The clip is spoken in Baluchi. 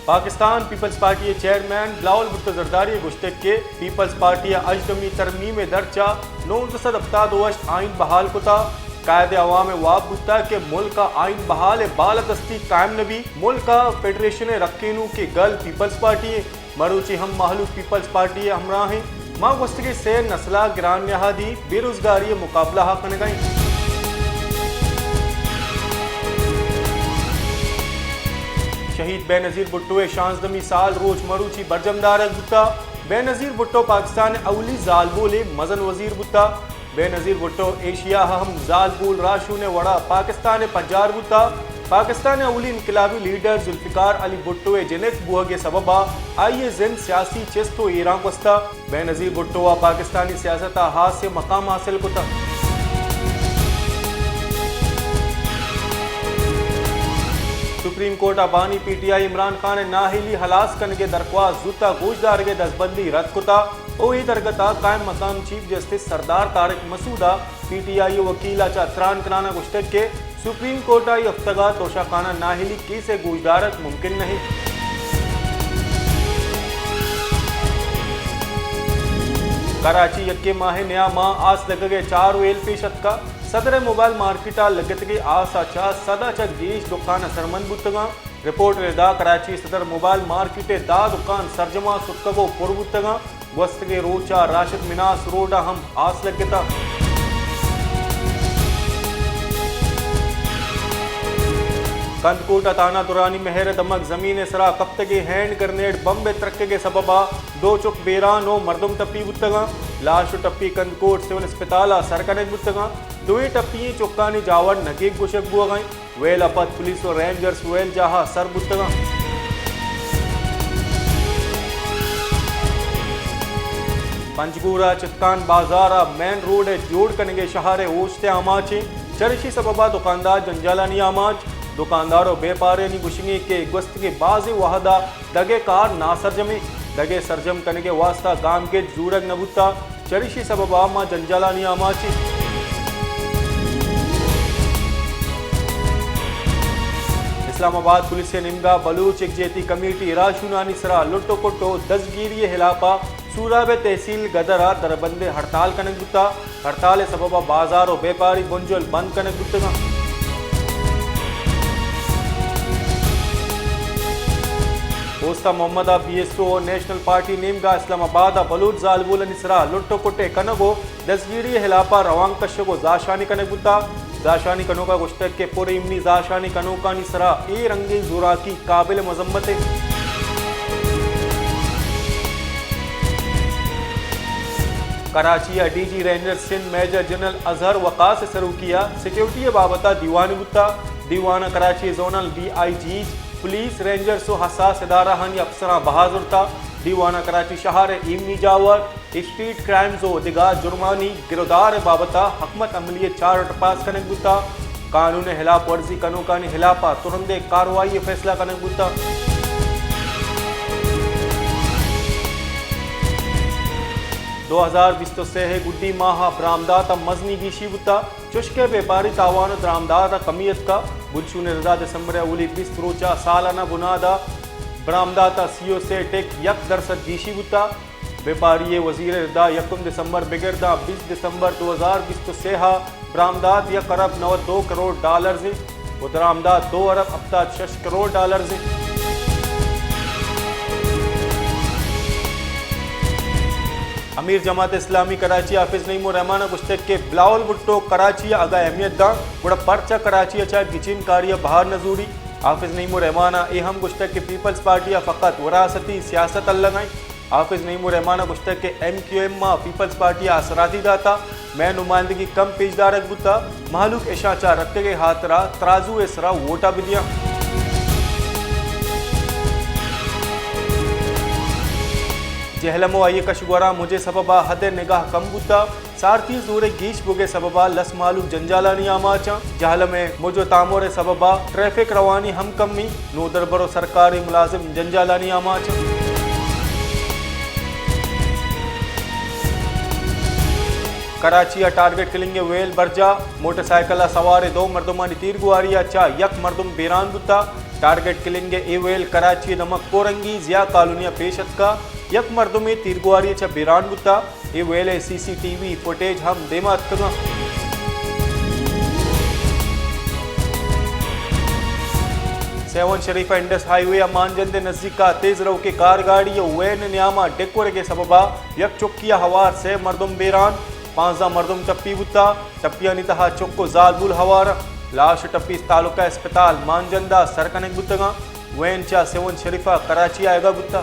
پاکستان پیپلز پارٹی ءِ چیئرمین بلاول بھٹو زرداری ءَ گوشتگ کہ پیپلز پارٹی ءَ ہژدمی ترمیم ءِ درچ ءَ نوزدہ سد ہپتاد ءُ ہشت آئین بحال کتگ۔ قائد عوام ءِ واب بوتگ کہ ملک ءَ آئین بحال ءِ بالادستی قائم نہ بیت۔ ملک ءِ فیڈریشن ءِ رکینوکیں گل پیپلز پارٹی اِنت۔ مروچی ہم مہلوک پیپلز پارٹی ءِ ہمراہ اِنت۔ ما گوستگیں سے نسل ءَ گران نہادی بے روزگاری ءِ مقابلہ ءَ کنگ ءَ ایں۔ شہید بے نظیر بھٹو ءِ شانزدہمی سال روچ مروچی برجم دارگ بوتگ۔ بے نظیر بھٹو پاکستان ءِ اولی زالبولیں مزن وزیر بوتگ۔ بے نظیر بھٹو ایشیا ءَ ہم زالبول راہشون ءِ وڑ ءَ پاکستان ءِ پجار بوتگ۔ پاکستان ءِ اولی انقلابی لیڈر ذوالفقار علی بھٹو ءِ جنک بوہگ ءِ سبب ءَ آئی ءِ زند سیاسی چست ءُ ایراں گوستگ۔ بے نظیر بھٹو ءَ پاکستانی سیاست ءَ ہاسیں مقام حاصل کتگ۔ سپریم کورٹ ءَ بانی پی ٹی آئی عمران خان ءِ نااہلی ہلاس کنگ ءِ درخواست زوت ءَ گوشدارگ ءِ دزبندی رد کتگ ءُ اے درگت ءَ قائم مقام چیف جسٹس سردار طارق مسعود ءَ پی ٹی آئی ءِ وکیل ءَ چہ تران کنان ءَ گوشتگ کہ سپریم کورٹ ءَ اے ہفتگ ءَ توشہ خانہ نااہلی کیس ءِ گوشدارگ ممکن نہ اِنت۔ کراچی، یکے ماہ ءِ نیام ءَ آس لگگ ءِ چار ویل پیش اتکگ۔ صدر ءِ موبائل مارکیٹ ءَ لگتگیں آس ءَ چہ سد ءَ چہ گیش دکان اثرمند بوتگ اَنت۔ رپورٹ ءِ ردا کراچی ءِ صدر موبائل مارکیٹ ءِ دہ دکان سرجم ءَ ستکگ ءُ پر بوتگ اَنت۔ گوستگیں روچ ءَ راشد مناس روڈ ءَ ہم آس لگتگ۔ کندکوٹ ءَ تھانہ درانی مہر ءِ دمگ زمین ءِ سرا کپتگیں ہینڈ گرنیڈ بمب ءِ ترکگ ءِ سبب ءَ دو چک بیران ءُ مردم ٹپی بوتگ اَنت۔ لاش ءُ ٹپی کندکوٹ سول اسپتال ءَ سر کنگ بوتگ اَنت۔ دوئیں ٹپی ئیں چکانی جاور نگیگ گوشگ بوگ ءَ اِنت۔ ویل ءَ پد پولیس ءُ رینجرز ویل جاہ ءَ سر بوتگ اَنت۔ پنجگور ءِ چتکان بازار ءِ مین روڈ ءِ جوڑ کنگ ءِ شہر ءِ اوشت ءِ آماچ اِنت۔ چریشی سبب ءَ دکاندار جنجالانی آماچ۔ دکاندار ءُ بیپاریانی گوشگ اِنت کہ گوستگیں بازیں وہد ءَ دگہ کار ناسرجم اِنت۔ دگہ سرجم کنگ ءِ واستہ گامگیج زورگ نہ بوتگ۔ چریشی سبب ءَ ما جنجالانی آماچ ایں۔ اسلام آباد پولیس ءِ نیمگ ءَ بلوچ یکجہتی کمیٹی ءِ راہشونانی سرا لٹ ءُ کٹ ءُ دزگیری ءِ ہلاپ ءَ سوراب ءِ تحصیل گدر ءَ دربندیں ہڑتال کنگ بوتگ۔ ہڑتال ءِ سبب ءَ بازار ءُ بیپاری بنجل بند کنگ بوتگ اَنت۔ اوست ءَ محمد ءَ بی ایس او ءُ نیشنل پارٹی نیمگ ءَ اسلام آباد ءَ بلوچ زالبولانی سرا لٹ ءُ کٹ ءِ کنگ ءُ دزگیری ءِ ہلاپ ءَ روانک کشگ ءُ زہرشانی کنگ بوتگ۔ زہرشانی کنوک ءَ گوشتگ کہ پر ایمنی زہرشانی کنوکانی سرا اے رنگیں زوراکی قابل مذمت اِنت۔ کراچی ءِ D G rangers Sindh major general Azhar Waqas ءِ سروکی ءَ سیکورٹی ءِ بابت ءَ دیوانے بوتگ۔ دیوان ءَ کراچی ءِ zonal D I Gs, police, rangers ءُ حساس ادارہانی افسراں بہا زرتگ۔ دیوان ءَ کراچی شہر ءِ ایمنی جاور، اسٹریٹ کرائمز ءُ دگہ جرمانی گرودار ءِ بابت ءَ حکمت عملی ءِ چارٹ پاس کنگ بوتگ۔ قانون ءِ ہلاپ ورزی کنوکانی ہلاپ ءَ ترندیں کاروائی ءِ فیصلہ کنگ بوتگ۔ دو ہزار بیست ءُ سے ءِ گڈی ماہ ءَ برآمدات ءَ مزنیں گیشی بوتگ۔ چشکہ بیپاری تاوان ءُ درآمدات ءَ کمی اتکگ۔ بنشون ءِ ردا دسمبر ءِ اولی بیست روچ ءَ سالانہ بناد ءَ برآمدات ءَ سی ءُ سے ٹک یک درسد گیشی بوتگ۔ بیپاری ءِ وزیر ءِ ردا یکم دسمبر بگر داں بیست دسمبر دو ہزار بیست ءُ سے ءَ برآمدات یک ارب نود دو کروڑ ڈالرز اِنت ءُ درآمدات دو ارب ہپتاد شش کروڑ ڈالرز اِنت۔ امیر جماعت اسلامی کراچی حافظ نعیم الرحمان ءَ گوشتگ کہ بلاول بھٹو کراچی ءَ اگاں اہمیت داں گڑا پرچا کراچی ءَ چہ گچین کاری ءَ بہر نہ زوری؟ حافظ نعیم الرحمان ءَ اے ہم گوشتگ کہ پیپلز پارٹی ءَ فقط وراثتی سیاست الگ ءَ اِنت۔ حافظ نعیم الرحمان ءَ گوشتگ کہ ایم کیو ایم ءَ پیپلز پارٹی ءَ آسراتی داتگ، مئے نمائندگی کم پیش دارگ بوتگ، مہلوک اشاں چہ رکگ ءِ ہاترا ترازو ءِ سرا ووٹ ءَ بدیاں۔ جہلم ءُ آئی ءِ کش ءُ گوراں مج ءِ سبب ءَ حد ءِ نگاہ کم بوتگ۔ سارتی ءِ زور ءِ گیش بوگ ءِ سبب ءَ لس مہلوک جنجالانی آماچ اَنت۔ جہلم ءِ مج ءُ تامر ءِ سبب ءَ ٹریفک روانی ہم کم اِنت۔ نودربر ءُ سرکاری ملازم جنجالانی آماچ اَنت۔ کراچی ءَ ٹارگٹ کلنگ ءِ ویل برجاہ، موٹر سائیکل ءَ سواریں دو مردمانی تیرگواری ءَ چہ یک مردم بیران بوتگ۔ ٹارگٹ کلنگ ء اے ویل کراچی ء دمگ کورنگی ضیاء کالونی ء پیش اتکا، یک مردمے تیرگواری ء چہ بیران بوتا۔ اے ویل ء سی سی ٹی وی فوٹیج ہم دیما اتکگاں۔ سیون شریف ء انڈس ہائی وے ء مانجند ء نزیک ء تیز روکے کار گاڑی ء وین ء نیام ء ڈکورگ ء سبب ء یک چکی ء ہوار سے مردم بیران، پانزدہ مردم ٹپی بوتا۔ ٹپیانی تہا چک و زالبول ہوار انت۔ لاش ٹپی تعلقہ اسپتال مانجند ء سر کنگ بوتگاں۔ وین چہ سیون شریف ء کراچی آیگا بوتا۔